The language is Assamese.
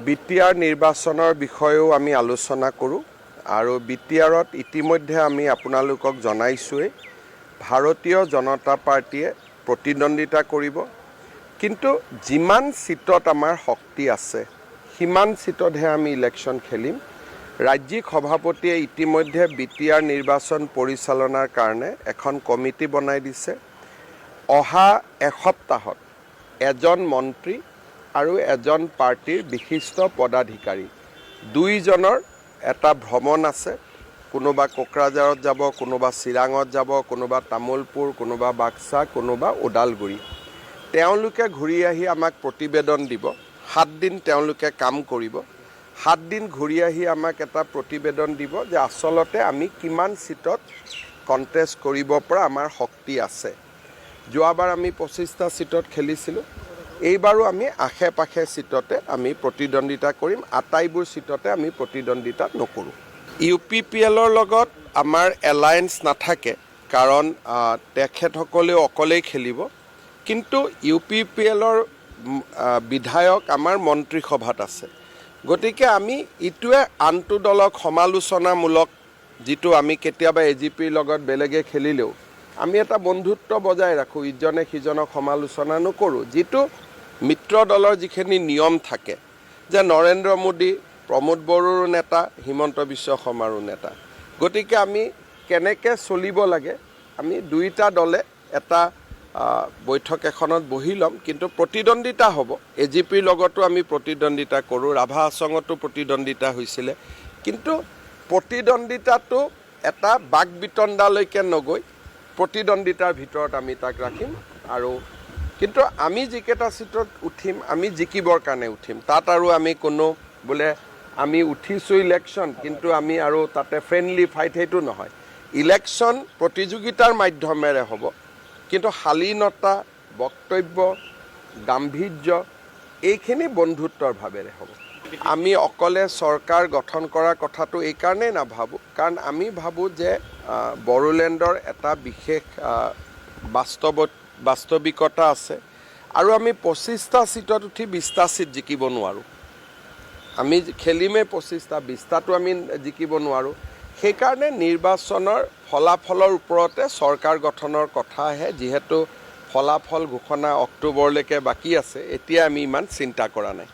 বিটিআৰ নিৰ্বাচনৰ বিষয়েও আমি আলোচনা কৰোঁ আৰু বিটিআৰত ইতিমধ্যে আমি আপোনালোকক জনাইছোঁৱেই, ভাৰতীয় জনতা পাৰ্টীয়ে প্ৰতিদ্বন্দ্বিতা কৰিব, কিন্তু যিমান চিটত আমাৰ শক্তি আছে সিমান চিটতহে আমি ইলেকশ্যন খেলিম। ৰাজ্যিক সভাপতিয়ে ইতিমধ্যে বিটিআৰ নিৰ্বাচন পৰিচালনাৰ কাৰণে এখন কমিটি বনাই দিছে। অহা এসপ্তাহত এজন মন্ত্ৰী আৰু এজন পাৰ্টীৰ বিশিষ্ট পদাধিকাৰী দুইজনৰ এটা ভ্ৰমণ আছে। কোনোবা কোকৰাঝাৰত যাব, কোনোবা চিৰাঙত যাব, কোনোবা তামোলপুৰ, কোনোবা বাক্সা, কোনোবা ওদালগুৰি। তেওঁলোকে ঘূৰি আহি আমাক প্ৰতিবেদন দিব। 7 দিন তেওঁলোকে কাম কৰিব। 7 দিন ঘূৰি আহি আমাক এটা প্ৰতিবেদন দিব যে আচলতে আমি কিমান চিটত কণ্টেষ্ট কৰিব পৰা আমাৰ শক্তি আছে। যোৱাবাৰ আমি 25টা চিটত খেলিছিলোঁ। এইবাৰো আমি আশে পাশে চিটতে আমি প্ৰতিদ্বন্দ্বিতা কৰিম। আটাইবোৰ চিটতে আমি প্ৰতিদ্বন্দ্বিতা নকৰোঁ। ইউপিপিএলৰ লগত আমাৰ এলায়েন্স নাথাকে, কাৰণ তেখেতসকলেও অকলেই খেলিব। কিন্তু ইউপিপিএলৰ বিধায়ক আমাৰ মন্ত্ৰীসভাত আছে। গতিকে আমি ইটোৱে আনটো দলক সমালোচনামূলক, যিটো আমি কেতিয়াবা এজিপিৰ লগত বেলেগে খেলিলেও আমি এটা বন্ধুত্ব বজাই ৰাখোঁ, ইজনে সিজনক সমালোচনা নকৰোঁ। যিটো মিত্ৰ দলৰ যিখিনি নিয়ম থাকে যে নৰেন্দ্ৰ মোদী প্ৰমোদ বড়োৰো নেতা, হিমন্ত বিশ্ব শৰ্মাৰো নেতা, গতিকে আমি কেনেকৈ চলিব লাগে আমি দুয়োটা দলে এটা বৈঠক এখনত বহি ল'ম। কিন্তু প্ৰতিদ্বন্দ্বিতা হ'ব। এজিপিৰ লগতো আমি প্ৰতিদ্বন্দ্বিতা কৰোঁ, ৰাভা হাছঙতো প্ৰতিদ্বন্দ্বিতা হৈছিলে। কিন্তু প্ৰতিদ্বন্দ্বিতাটো এটা বাক বিতণ্ডালৈকে নগৈ প্ৰতিদ্বন্দ্বিতাৰ ভিতৰত আমি তাক ৰাখিম। আৰু কিন্তু আমি যিকেইটা চিটত উঠিম, আমি জিকিবৰ কাৰণে উঠিম। তাত আৰু আমি কোনো বোলে আমি উঠিছোঁ ইলেকশ্যন, কিন্তু আমি আৰু তাতে ফ্ৰেণ্ডলি ফাইট, সেইটো নহয়। ইলেকশ্যন প্ৰতিযোগিতাৰ মাধ্যমেৰে হ'ব, কিন্তু শালীনতা, বক্তব্য, গাম্ভীৰ্য এইখিনি বন্ধুত্বৰ ভাৱেৰে হ'ব। আমি অকলে চৰকাৰ গঠন কৰাৰ কথাটো এইকাৰণেই নাভাবোঁ, কাৰণ আমি ভাবোঁ যে বড়োলেণ্ডৰ এটা বিশেষ বাস্তৱিকতা আছে আৰু আমি 25টা চিটত উঠি 20টা চিট জিকিব নোৱাৰোঁ। আমি খেলিমেই 25টা, 20টাতো আমি জিকিব নোৱাৰোঁ। সেইকাৰণে নিৰ্বাচনৰ ফলাফলৰ ওপৰতে চৰকাৰ গঠনৰ কথা আহে। যিহেতু ফলাফল ঘোষণা অক্টোবৰলৈকে বাকী আছে, এতিয়া আমি ইমান চিন্তা কৰা নাই।